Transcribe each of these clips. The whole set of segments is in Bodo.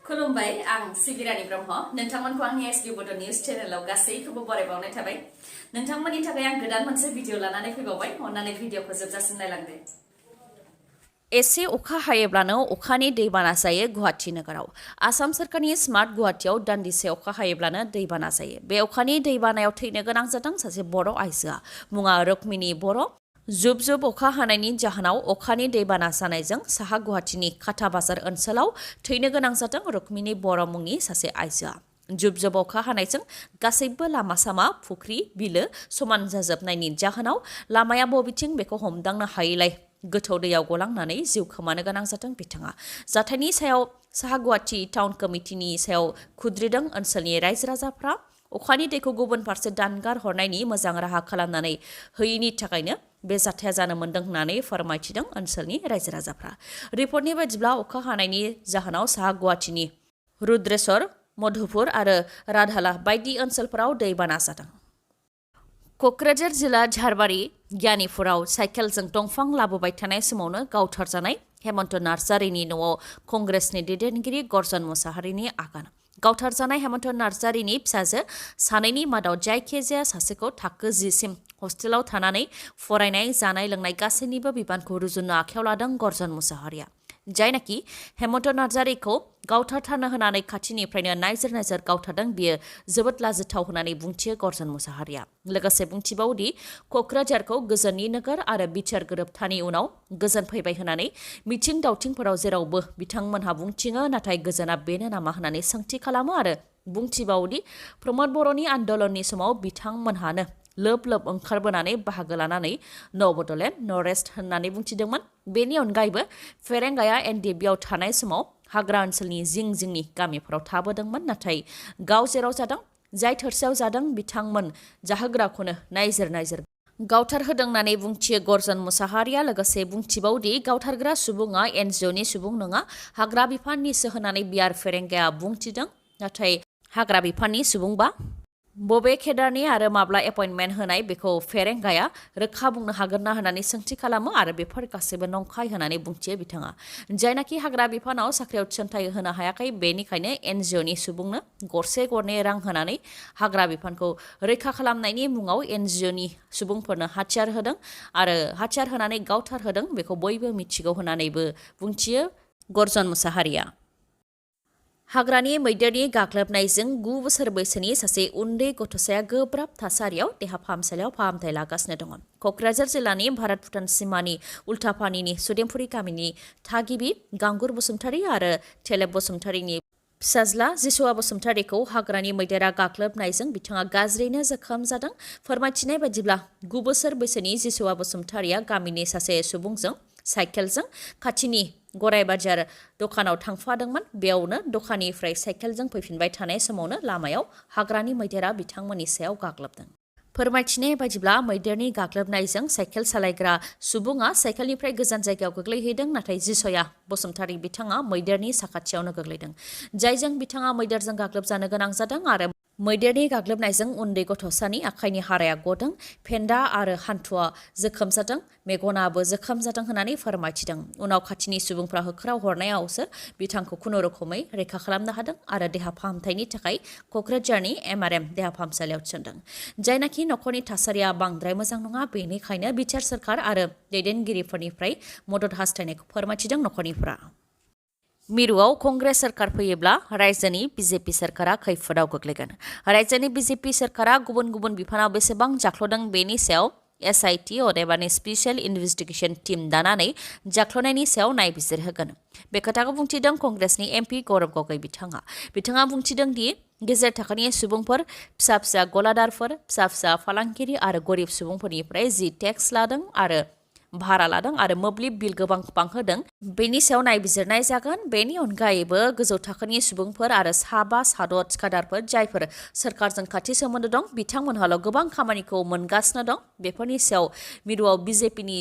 खुलुमबाय आं सिबिरानि ब्रह्म नोंथांमोनखौ आंनि एसबि बड' निउज चेनेलाव गासैखौबो बरायबावनाय थाबाय नोंथांमोननि थाखाय आं गोदान मोनसे भिडिअ लानानै फैबावबाय अन्नानै भिडिअखौ जोबजासिम नायलांदो एसे अखा हायोब्लानो अखानि दैबाना जायो गुवाहाटी नोगोराव आसाम सोरखारनि स्मार्ट गुवाहाटीयाव दान्दिसे अखा हायोब्लानो दैबाना जायो बे अखानि दैबानायाव थैनो गोनां जादों सासे बर' आइजोआ मुङा रुक्मिनी बर' जुब जुब अखा हानायनि जाहोनाव अखानि दैबाना जानायजों साहा गुवाहाटीनि खाथा बाजार ओनसोलाव थैनो गोनां जादों रुक्मिनी बर' मुंनि सासे आइजोआ जुब जुब अखा हानायजों गासैबो लामा सामा फुख्रि बिलो समान जाजोबनायनि जाहोनाव लामाया बबेथिं बेखौ हमदांनो हायैलाय गोथौ दैयाव गलांनानै जिउ खोमानो गोनां जादों बिथाङा जाथायनि सायाव साहा गुवाहाटी टाउन कमिटिनि सायाव खुद्रिदों ओनसोलनि रायजो राजाफ्रा अखानि दैखौ गुबुन फारसे दानगार हरनायनि मोजां राहा खालामनानै होयैनि थाखायनो बे जाथाया जानो मोन्दों होननानै फोरमायथिदों ओनसोलनि रायजो राजाफ्रा रिपर्टनि बायदिब्ला अखा हानायनि जाहोनाव साहा गुवाहाटीनि रुद्रेश्वर मधुपुर आरो राधाला बायदि ओनसोलफोराव दैबाना जादों क'क्राझार जिल्ला झारबारि गियानिपुराव साइकेलजों दंफां लाबोबाय थानाय समावनो गावथारजानाय हेमन्त नार्जारिनि न'आव कंग्रेसनि दैदेनगिरि गर्जन मुसाहारिनि आगान गावथारजानाय हेमन्त नार्जारिनि फिसाजो सानैनि मादाव जायखिजाया सासेखौ थाखो 10 सिम हस्टेलाव थानानै फरायनाय जानाय लोंनाय गासैनिबो बिबानखौ रुजुननो आखायाव लादों गर्जन मुसाहारिया जायनाखि हेमन्त नार्जारिखौ गावथारथारनो होनानै खाथिनिफ्रायनो नायजोर नायजोर गावथारदों बियो जोबोद लाजिथाव होननानै बुंथियो गर्जन मुसाहारिया लोगोसे बुंथिबावदि क'क्राझारखौ गोजोननि नोगोर आरो बिटिआर गोरोबथानि उनाव गोजोन फैबाय होननानै मिथिं दावथिंफोराव जेरावबो बिथांमोनहा बुंथिङो नाथाय गोजोना बेनो नामा होननानै सोंथि खालामो आरो बुंथिबावदि प्रमद बर'नि आन्दोलननि समाव बिथांमोनहानो लोब लोब ओंखारबोनानै बाहागो लानानै न' बड'लेण्ड न' रेस्ट होननानै बुंथिदोंमोन बेनि अनगायैबो फेरेंगाया एनडिएफबिआव थानाय समाव हाग्रा ओनसोलनि जिं जिंनि गामिफोराव थाबोदोंमोन नाथाय गाव जेराव जादों जाय थोरसियाव जादों बिथांमोन जाहोग्राखौनो नायजोर नायजोर गावथारहोदों होननानै बुंथियो गर्जन मुसाहारिया लोगोसे बुंथिबावदि गावथारग्रा सुबुङा एनजिअनि सुबुं नङा हाग्रा बिफाननिसो होननानै बिआर फेरेंगाया बुंथिदों नाथाय हाग्रा बिफाननि सुबुंबा बबे केडारनि आरो माब्ला एपइन्टमेन्ट होनाय बेखौ फेरेंगाया रोखा बुंनो हागोन ना होननानै सोंथि खालामो आरो बेफोर गासैबो नंखाय होननानै बुंथियो बिथाङा जायनाखि हाग्रा बिफानाव साख्रियाव थिसनथाइ होनो हायाखै बेनिखायनो एनजिअनि सुबुंनो गरसे गरनै रां होनानै हाग्रा बिफानखौ रैखा खालामनायनि मुङाव एनजिअनि सुबुंफोरनो हाथियार होदों आरो हाथियार होनानै गावथारहोदों बेखौ बयबो मिथिगौ होननानैबो बुंथियो गर्जन मुसाहारिया हाग्रानि मैदेरनि गाग्लोबनायजों 9 बोसोर बैसोनि सासे उन्दै गथ'साया गोब्राब थासारियाव देहा फाहामसालियाव फाहामथाय लागासिनो दङ क'क्राझार जिल्लानि भारत भुटान सिमानि उल्थापानिनि सुदेमपुरि गामिनि थागिबि गांगुर बसुमतारी आरो थेलेब बसुमतारीनि फिसाज्ला जिसुआ बसुमतारीखौ हाग्रानि मैदेरा गाग्लोबनायजों बिथाङा गाज्रियैनो जोखोम जादों फोरमायथिनाय बायदिब्ला 9 बोसोर बैसोनि जिसुआ बसुमतारीया गामिनि सासे सुबुंजों साइकेलजों खाथिनि गराय बाजार दखानाव थांफादोंमोन बेयावनो दखाननिफ्राय साइकेलजों फैफिनबाय थानाय समावनो लामायाव हाग्रानि मैदेरा बिथांमोननि सायाव गाग्लोबदों फोरमायथिनाय बायदिब्ला मैदेरनि गाग्लोबनायजों साइकेल सालायग्रा सुबुङा साइकेलनिफ्राय गोजान जायगायाव गोग्लैहैदों नाथाय जिसया बसुमतारी बिथाङा मैदेरनि साखाथियावनो गोग्लैदों जायजों बिथाङा मैदेरजों गाग्लोबजानो गोनां जादों आरो मैदेरनि गाग्लोबनायजों उन्दै गथ'सानि आखाइनि हाराया गदों फेन्दा आरो हान्थुआ जोखोम जादों मेगनाबो जोखोम जादों होननानै फोरमायथिदों उनाव खाथिनि सुबुंफ्रा होख्राव हरनायावसो बिथांखौ खुनुरुखुमै रैखा खालामनो हादों आरो देहा फाहामथायनि थाखाय क'क्राझारनि एमआरएम देहा फाहामसालियाव थिसनदों जायनाखि न'खरनि थासारिया बांद्राय मोजां नङा बेनिखायनो बिटिआर सोरखार आरो दैदेनगिरिफोरनिफ्राय मदद हास्थायनायखौ फोरमायथिदों न'खरनिफ्रा मिरुआव कंग्रेस सोरखार फैयोब्ला रायजोनि बिजेपि सोरखारा खैफोदाव गोग्लैगोन रायजोनि बिजेपि सोरखारा गुबुन गुबुन बिफानाव बेसेबां जाख्ल'दों बेनि सायाव एसआइटि अदेबानि स्पेसियेल इनभेस्टिगेशन टीम दानानै जाख्ल'नायनि सायाव नायबिजिर होगोन बे खोथाखौ बुंथिदों कंग्रेसनि एमपि गौरब गगৈ बिथाङा बुंथिदों दि गेजेर थाखोनि सुबुंफोर फिसा फिसा गलादारफोर फिसा फिसा फालांगिरि आरो गरिब सुबुंफोरनिफ्राय जि टेक्स लादों आरो भारा लादों आरो मोब्लिब बिल गोबां बांहोदों बेनि सायाव नायबिजिरनाय जागोन बेनि अनगायैबो गोजौ थाखोनि सुबुंफोर आरो साबा साद' थिखादारफोर जायफोर सोरखारजों खाथि सोमोन्दो दं बिथांमोनहाल' गोबां खामानिखौ मोनगासिनो दं बेफोरनि सायाव मिरुआव बिजेपिनि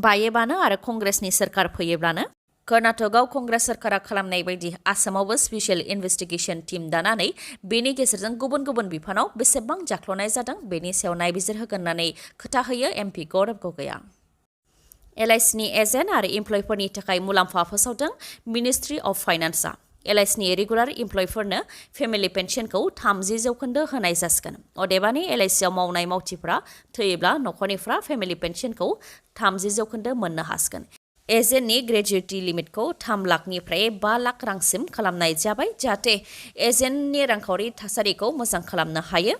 बायोबानो आरो कंग्रेसनि सोरखार फैयोब्लानो कर्नाटकआव कंग्रेस सोरखारा खालामनाय बायदि आसामावबो स्पेसियेल इनभेस्टिगेशन टीम दानानै बेनि गेजेरजों गुबुन गुबुन बिफानाव बेसेबां जाख्ल'नाय जादों बेनि सायाव नायबिजिर होगोन होननानै खोथा होयो एमपि गौरब गगैआ एलआइसिनि एजेन्ट आरो इमप्लयफोरनि थाखाय मुलाम्फा फोसावदों मिनिस्ट्रि अफ फाइनान्सआ LICनि रेगुलार इमप्लयफोरनो फेमिलि पेन्सनखौ 30% होनाय जासिगोन। अदेबानि LICआव मावनाय मावथिफ्रा थैयोब्ला नखरनिफ्रा फेमिलि पेन्सनखौ 30% मोननो हासिगोन। एजेन्टनि ग्रेजुएटि लिमिटखौ 3 लाखनिफ्राय 5 लाख रांसिम खालामनाय जाबाय जाहाथे एजेन्टनि रांखावरि थासारिखौ मोजां खालामनो हायो।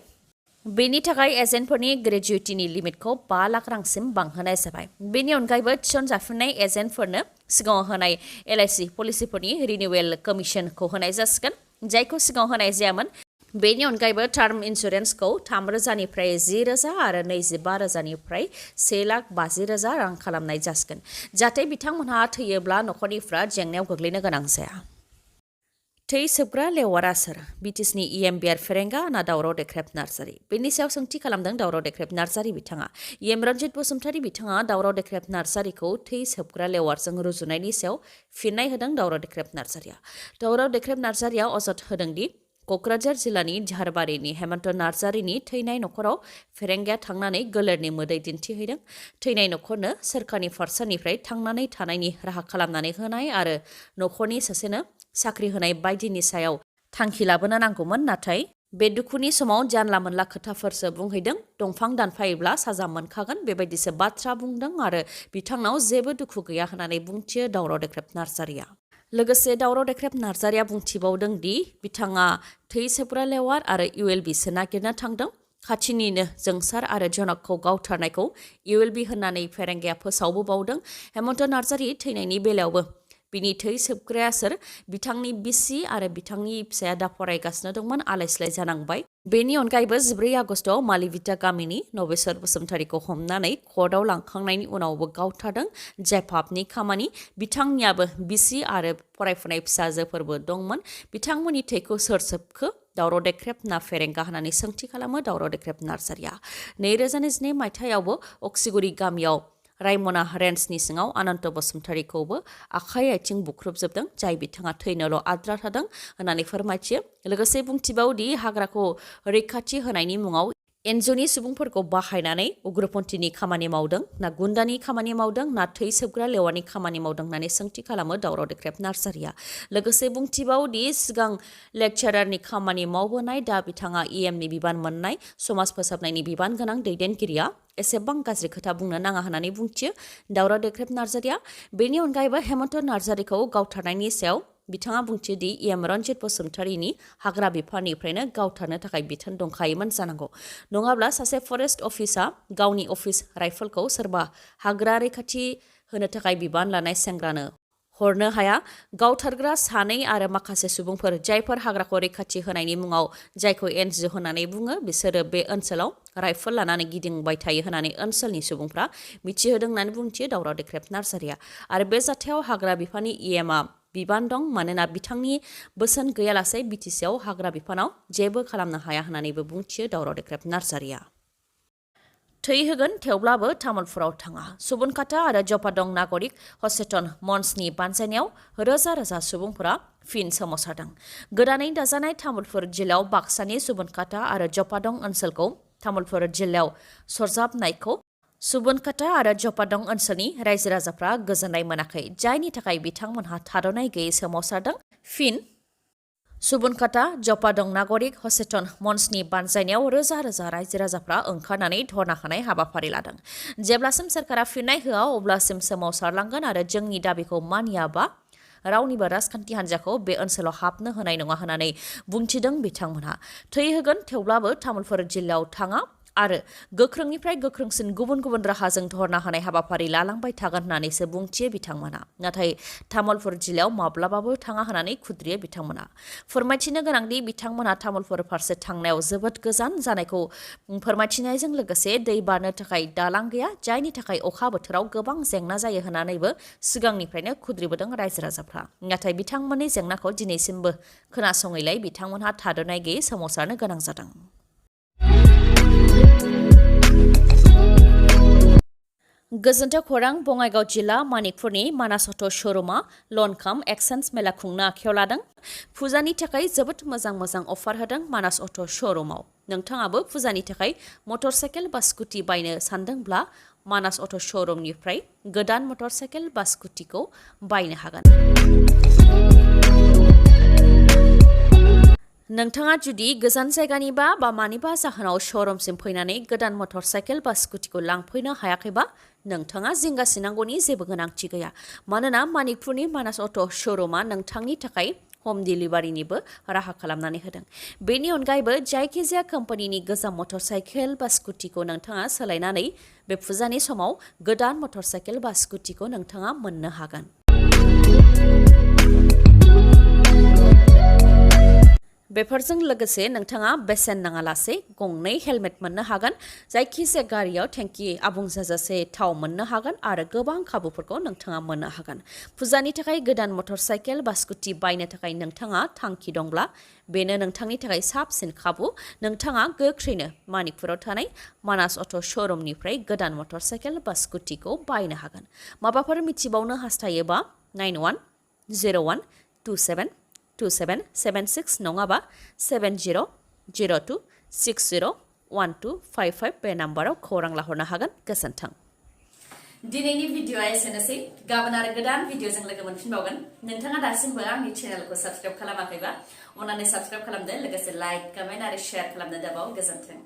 बेनि थाखाय एजेन्टफोरनि ग्रेजुएटिनि लिमिटखौ 5 लाख रांसिम बांहोनाय जाबाय। बेनि अनगायैबो थिसनजाफिननाय एजेन्टफोरनो सिगाङाव होनाय LIC पलिसिफोरनि रिनिउवेल कमिसनखौ होनाय जासिगोन जायखौ सिगाङाव होनाय जायामोन। बेनि अनगायैबो टार्म इन्सुरेन्सखौ 3,000निफ्राय 10,000 आरो 25,000निफ्राय 1,50,000 रां खालामनाय जासिगोन जाहाथे बिथांमोनहा थैयोब्ला नखरनिफ्रा जेंनायाव गोग्लैनो गोनां जाया। थै सोबग्रा लेवारा सोर? बिटिसिनि EMBR फेरेंगा ना दावराव देख्रेब नार्जारि? बेनि सायाव सोंथि खालामदों दावराव देख्रेब नार्जारि बिथाङा। रन्जित बसुमतारी बिथाङा दावराव देख्रेब नार्जारिखौ थै सोबग्रा लेवारजों रुजुनायनि सायाव फिननाय होदों दावराव देख्रेब नार्जारिया। दावराव देख्रेब नार्जारिया अजद होदोंदि क'क्राझार जिल्लानि झारबारिनि हेमन्त नार्जारिनि थैनाय नखराव फेरेंगाया थांनानै गोलेरनि मोदै दिन्थिहैदों। थैनाय नखरनो सोरखारनि फारसेनिफ्राय थांनानै थानायनि राहा खालामनानै होनाय आरो नखरनि सासेनो साख्रि होनाय बायदिनि सायाव थांखि लाबोनो नांगौमोन, नाथाय बे दुखुनि समाव जानला मोनला खोथाफोरसो बुंहैदों। दंफां दानफायोब्ला साजा मोनखागोन बेबायदिसो बाथ्रा बुंदों आरो बिथांनाव जेबो दुखु गैया होननानै बुंथियो दावराव देख्रेब नार्जारिया। लोगोसे दावराव देख्रेब नार्जारिया बुंथिबावदों दि बिथाङा थै सोबग्रा लेवार आरो ULBसो नागिरनो थांदों। खाथिनिनो जोंसार आरो जनकखौ गावथारनायखौ ULB होननानै फेरेंगाया फोसावबोबावदों। हेमन्त नार्जारि थैनायनि बेलायावबो बिनि थै सोबग्राया सोर? बिथांनि बिसि आरो बिथांनि फिसाया दा फरायगासिनो दंमोन, आलाय-सिलाय जानांबाय। बेनि अनगायैबो 14 आगस्टआव मालिभिटा गामिनि नबेश्वर बसुमतारीखौ हमनानै कर्टआव लांखांनायनि उनावबो गावथारदों, जाय पापनि खामानि। बिथांनियाबो बिसि आरो फरायफुनाय फिसाजोफोरबो दंमोन। बिथांमोननि थैखौ सोर सोबखो? दावराव देख्रेब ना फेरेंगा होननानै सोंथि खालामो दावराव देख्रेब नार्जारिया। 2022 मायथाइयावबो अक्सिगुरि गामियाव रायमना रेन्जनि सिङाव अनन्त बसुमतारीखौबो आखाइ आथिं बुख्रुबजोबदों, जाय बिथाङा थैनोल' आद्रा थादों होननानै फोरमायथियो। लोगोसे बुंथिबावदि हाग्राखौ रैखाथि होनायनि मुङाव एनजिअ'नि सुबुंफोरखौ बाहायनानै उग्रपन्थीनि खामानि मावदों ना गुन्दानि खामानि मावदों ना थै सोबग्रा लेवारनि खामानि मावदों होननानै सोंथि खालामो दावराव देख्रेब नार्जारिया। लोगोसे बुंथिबावदि सिगां लेक्चारारनि खामानि मावबोनाय, दा बिथाङा EMनि बिबान मोननाय समाज फोसाबनायनि बिबान गोनां दैदेनगिरिया एसेबां गाज्रि खोथा बुंनो नाङा होननानै बुंथियो दावराव देख्रेब नार्जारिया। बेनि अनगायैबो हेमन्त नार्जारिखौ गावथारनायनि सायाव बिथाङा बुंथियोदि रन्जित बसुमतारीनि हाग्रा बिफाननिफ्रायनो गावथारनो थाखाय बिथोन दंखायोमोन जानांगौ, नङाब्ला सासे फरेस्ट अफिसा गावनि अफिस राइफलखौ सोरबा हाग्रा रैखाथि होनो थाखाय बिबान लानाय सेंग्रानो हरनो हाया। गावथारग्रा सानै आरो माखासे सुबुंफोर जायफोर हाग्राखौ रैखाथि होनायनि मुङाव जायखौ NGO होननानै बुङो, बिसोरो बे ओनसोलाव राइफल लानानै गिदिंबाय थायो होननानै ओनसोलनि सुबुंफ्रा मिथिहोदों होननानै बुंथियो दावराव देख्रेब नार्जारिया। आरो बे जाथायाव हाग्रा बिफाननि EMआ बिबान दं, मानोना बिथांनि बोसोन गैयालासे बिटिसिआव हाग्रा बिफानाव जेबो खालामनो हाया होननानैबो बुंथियो दावराव देख्रेब नार्जारिया। थै होगोन थेवब्लाबो तामुलपुराव थाङा। सुबुनखाता आरो जपादं नागरिक सचेतन मन्चनि बानजायनायाव रोजा रोजा सुबुंफोरा फिन सोमावसारदों। गोदानै दाजानाय तामुलपुर जिल्लायाव बाक्सानि सुबुनखाता आरो जपादं ओनसोलखौ तामुलपुर जिल्लायाव सरजाबनायखौ सुबुनखाता आरो जपादं ओनसोलनि रायजो राजाफ्रा गोजोननाय मोनाखै, जायनि थाखाय बिथांमोनहा थाद'नाय गैयै सोमावसारदों। फिन सुबुनखाता जपादं नागरिक सचेतन मन्चनि बानजायनायाव रोजा रोजा रायजो राजाफ्रा ओंखारनानै धरना होनाय हाबाफारि लादों। जेब्लासिम सोरखारा फिननाय होआ अब्लासिम सोमावसारलांगोन आरो जोंनि दाबिखौ मानियाबा रावनिबो राजखान्थि हान्जाखौ बे ओनसोलाव हाबनो होनाय नङा होननानै बुंथिदों बिथांमोनहा। थै होगोन थेवब्लाबो तामुलपुर जिल्लायाव थाङा आरो गोख्रोंनिफ्राय गोख्रोंसिन गुबुन गुबुन राहाजों धरना होनाय हाबाफारि लालांबाय थागोन होननानैसो बुंथियो बिथांमोना। नाथाय तामुलपुर जिल्लायाव माब्लाबाबो थाङा होननानै खुद्रियो बिथांमोना। फोरमायथिनो गोनांदि बिथांमोना तामुलपुर फारसे थांनायाव जोबोद गोजान जानायखौ फोरमायथिनायजों लोगोसे दै बारनो थाखाय दालां गैया, जायनि थाखाय अखा बोथोराव गोबां जेंना जायो होननानैबो सिगांनिफ्रायनो खुद्रिबोदों रायजो राजाफ्रा। नाथाय बिथांमोननि जेंनाखौ दिनैसिमबो खोनासङैलाय बिथांमोनहा थाद'नाय गैयै सोमावसारनो गोनां जादों। गोजोन्थों खौरां। बङाइगाव जिल्ला मानिकपुरनि मानास अट' श'रुमा लन काम एक्सचेन्ज मेला खुंनो आखायाव लादों। फुजानि थाखाय जोबोद मोजां मोजां अफार होदों मानास अट' श'रुमाव। नोंथाङाबो फुजानि थाखाय मटर साइकेल बा स्कुटि बायनो सानदोंब्ला मानास अट' श'रुमनिफ्राय गोदान मटर साइकेल बा स्कुटिखौ बायनो हागोन। नोंथाङा जुदि गोजान जायगानिबा बा मानिबा जाहोनाव श'रुमसिम फैनानै गोदान मटर साइकेल बा स्कुटिखौ लांफैनो हायाखैबा नोंथाङा जिंगासिनांगौनि जेबो गोनांथि गैया मानोना मानिकपुरनि मानास अट' श'रुमा नोंथांनि थाखाय हम डिलिभारिनिबो राहा खालामनानै होदों। बेनि अनगायैबो जायखिजाया कम्पानिनि गोजाम मटर साइकेल बा स्कुटिखौ नोंथाङा सोलायनानै बे फुजानि समाव गोदान मटर साइकेल बा स्कुटिखौ नोंथाङा मोननो हागोन। बेफोरजों लोगोसे नोंथाङा बेसेन नाङालासे गंनै हेलमेट मोननो हागोन, जायखिजाया गारियाव टेंकि आबुं जाजासे थाव मोननो हागोन आरो गोबां खाबुफोरखौ नोंथाङा मोननो हागोन। फुजानि थाखाय गोदान मटर साइकेल बा स्कुटि बायनो थाखाय नोंथाङा थांखि दंब्ला बेनो नोंथांनि थाखाय साबसिन खाबु। नोंथाङा गोख्रैनो मानिकपुराव थानाय मानास अट' श'रुमनिफ्राय गोदान मटर साइकेल बा स्कुटिखौ बायनो हागोन। माबाफोर मिथिबावनो हास्थायोबा 9101272776 नङाबा 7002601255 बे नाम्बाराव खौरां लाहरनो हागोन। गोजोन्थों। दिनैनि भिडिअ'आ एसेनोसै। गाबोन आरो गोदान भिडिअ'जों लोगो मोनफिनबावगोन। नोंथाङा दासिमबो आंनि चेनेलखौ साबस्क्राइब खालामाखैबा अन्नानै साबस्क्राइब खालामदो, लोगोसे लाइक, कमेन्ट आरो शेयार खालामनो दाबाव। गोजोन्थों।